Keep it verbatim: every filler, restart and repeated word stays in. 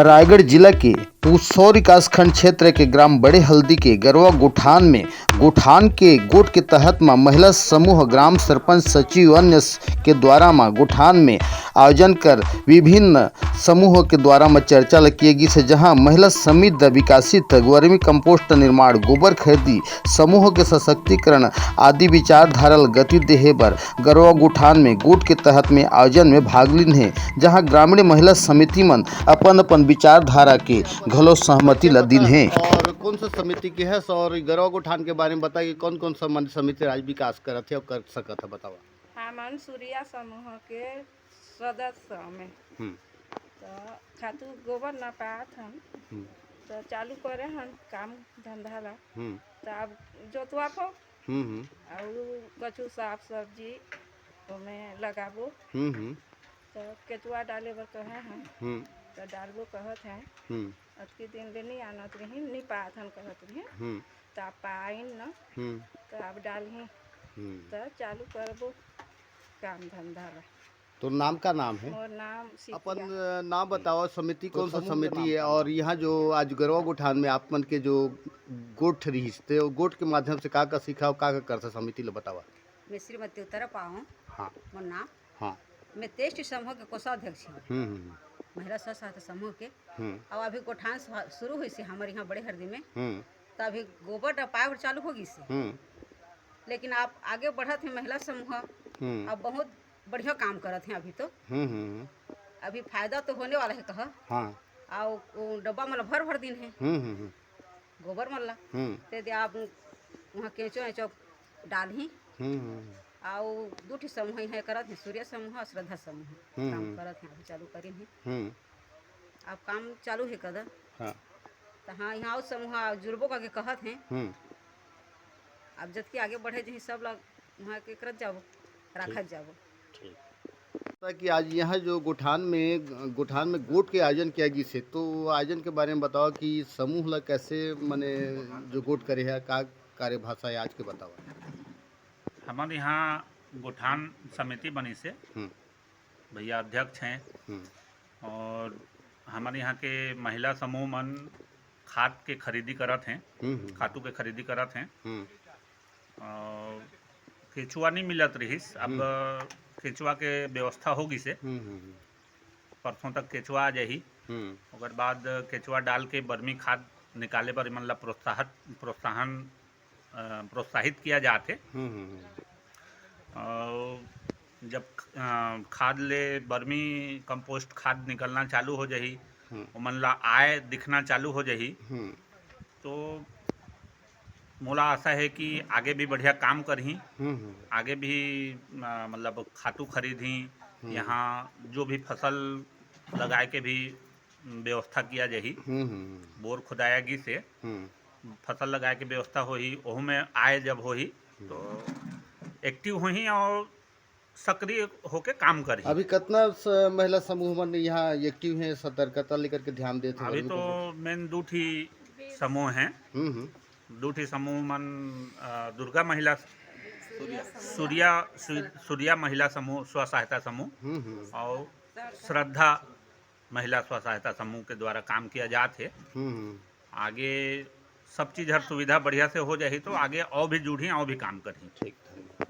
रायगढ़ जिला के पुसौर विकासखंड क्षेत्र के ग्राम बड़े हल्दी के गरवा गोठान में गोठान के गोठ के तहत म महिला समूह, ग्राम सरपंच, सचिव, अन्य स-, के द्वारा म गोठान में आयोजन कर विभिन्न समूह के द्वारा म चर्चा ल किए गिस हे, जहां महिला समिति विकासित वर्मी कंपोस्ट निर्माण, गोबर खरीदी, समूह के सशक्तिकरण आदि विचारधारा ल गति देहे बर गरवा गोठान में गोठ के तहत में आयोजन में भाग लीन हे, जहां ग्रामीण महिला समिति मन अपन-अपन विचारधारा के घलो सहमति ल दीन हे। और कौन सा समिति के हस और गरवा गोठान के बारे में बता कि कौन-कौन सा मन समिति आज विकास करत हे और कर सकत हे, बतावा। हमन सूर्या समूह के सदस्य हमें। हम्म। तो खातू गोबर न पात हन, हम्म। तो चालू करे हन काम धंधा ला। हम्म। तो अब जोतवा फो हम्म, हम्म। अउ कछु साग सब्जी ओमे लगाबो। हम्म, हम्म। तो केचुआ डाले बर कहे हन, हम्म। तो डालबो कहत हैं। हम्म। अतकी दिन ले नहीं आनत रहिन, नहीं पात हन कहत रहिन। हम्म। तो आप पाइन न, हम्म। तो आप डालही। हम्म। तो चालू करबो काम धंधा ला। तो नाम का नाम है? मोर नाम सीतिया। अपन, अ, नाम बताओ, समिति कौन सा समूह का समिति नाम है? का और नाम? यहाँ जो आज गरवा गोठान में आप मन के जो गोठ रहिस, ते गोठ के माध्यम से का का सीखा और का का करता समिति ल बतावा। मैं श्रीमती उत्तरा पाहूँ। हाँ। मोर नाम। हाँ। मैं तेईस ठी समूह के कोषाध्यक्ष हूँ। हम्म, हम्म, हम्म। महिला स्व सहायता समूह के। हम्म। और अभी गोठान स-, शुरू हुई से हमारे यहाँ बड़े हरदी में। हम्म। तो अभी गोबर डपाए बर चालू हो गई से। हम्म। लेकिन आप आगे बढ़त हैं महिला समूह। हम्म। अब बहुत बढ़िया काम करत हैं अभी तो। हम्म, हम्म, हम्म। अभी फायदा तो होने वाला है कहा। हाँ। और वो डब्बा मन ला भर भर दिन है। हम्म, हम्म, हम्म। गोबर मन ला। हम्म। ते दे आप वहाँ केंचो एंचो डालही। हम्म, हम्म, हम्म। अउ दू ठी समूह इहाँ करत हे, सूर्य समूह अउ श्रद्धा समूह। हम्म, काम हम्म। करत हे, अभी चालू करिन हे। हम्म। अब काम चालू हे कदा। हाँ। त हाँ, इहाँ अउ समूह जुड़बो करके कहत हे। हम्म। अब जतकी आगे बढ़े जही सब ला उहाँ के करत जाबो, राखत ठीक। जाबो। ठीक। जैसा कि आज यहाँ जो गोठान में, गोठान में गोठ के आयोजन किया गिस हे, तो आयोजन के बारे में बताओ कि समूह ला कैसे, माने, जो गोठ करे हे, का कार्यभाषा है आज के बताओ। हमर यहाँ गोठान समिति बनिस हे, हम्म। भैया अध्यक्ष हैं हम्म। और हमर यहाँ के महिला समूह मन खाद के खरीदी करत हैं, हम्म, हम्म। खातू के खरीदी करत हैं। हम्म। और केचुआ नहीं मिलत रहिस, अब हम्म। केचुआ के व्यवस्था हो गिस हे। हम्म, हम्म, हम्म। परसों तक केचुआ आ जाही। हम्म। ओकर बाद केचुआ डाल के बर्मी खाद निकाले बर एमन ला प्रोत्साहत, प्रोत्साहन, अ, प्रोत्साहित किया जात हे। हम्म, हम्म, हम्म। और जब, अ, खाद ले बर्मी कंपोस्ट खाद निकलना चालू हो जाही, हम्म। ओमन ला आय दिखना चालू हो जाही, हम्म। तो मोला आशा हे कि आगे भी बढ़िया काम करही, हम्म, हम्म। आगे भी, अ, मतलब खातू खरीदही, हम्म। यहाँ जो भी फसल लगाए के भी व्यवस्था किया जाही। हम्म, हम्म, हम्म। बोर खोदाया गिस हे, हम्म। फसल लगाए के व्यवस्था होही, ओहू में आय जब होही, हम्म। तो एक्टिव होही और सक्रिय होके काम करही। अभी कतना स-, महिला समूह मन यहाँ एक्टिव हैं, सतर्कता लेकर के ध्यान देत हैं अभी वर्मी तो को? मेन दू ठी समूह हैं। हम्म, हम्म। दू ठी समूह मन, अ, दुर्गा महिला, सूर्या, सू-, सूर्या महिला समूह, स्व सहायता समूह हम्म, हम्म। और श्रद्धा महिला स्व सहायता समूह के द्वारा काम किया जात हे। हम्म, हम्म। आगे सब चीज हर सुविधा बढ़िया से हो जाही तो आगे और भी जुड़ही, और भी काम करही। ठीक, धन्यवाद।